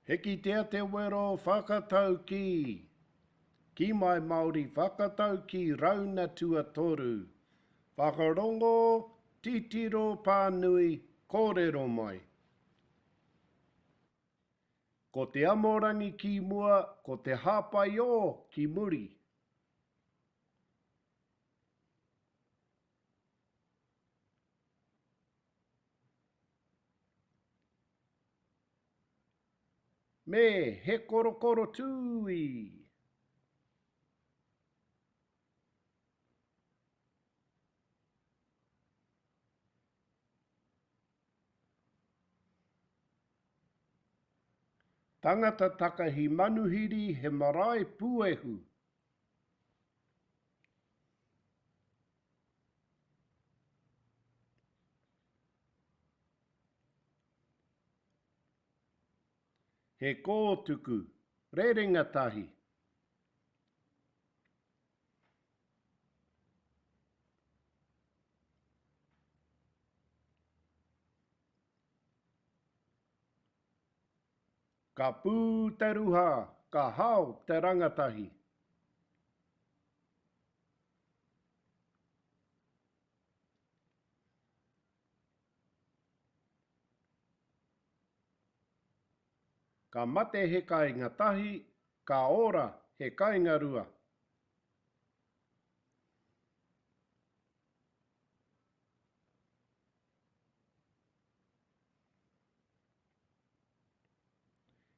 He kitea te wero whakataukī. Ki mai Māori whakataukī rauna tuatoru. Whakarongo, titiro pānui, kōrero mai. Ko te amorangi ki mua, ko te hāpai ō ki muri. Me he korokoro tūī. Tangata takahi manuhiri he marae puehu. He kōtuku, rerenga tahi. Ka pū te ruha, ka hao te rangatahi. Ka mate he kainga tahi, ka ora he kainga rua.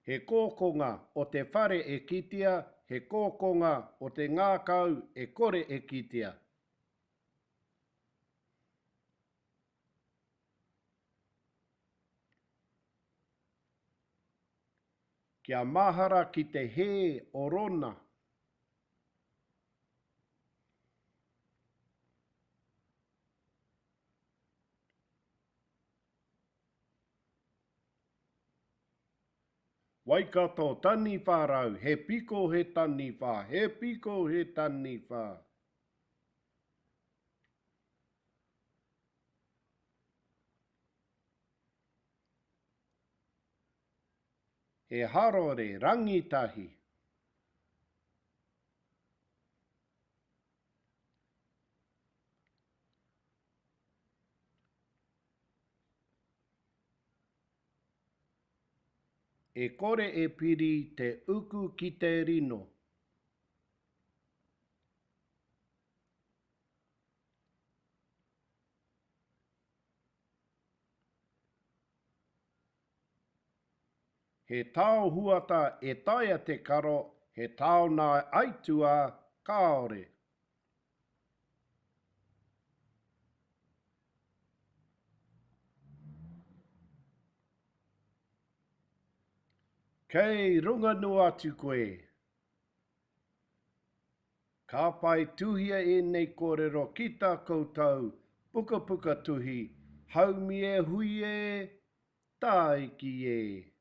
He kōkonga o te whare e kitea, he kōkonga o te ngākau e kore e kitea. Kia mahara ki te hē o Rona. Waikato taniwha rau, he piko he taniwha, he piko he taniwha. He harore rangitahi. E kore e piri te uku ki te rino. He tao huata e taea te karo, he tao nā aituā, kāore. Kei runga noa atu koe. Ka pai tuhia ēnei kōrero ki tā koutou pukapuka tuhi, haumi e hui e, tāiki e.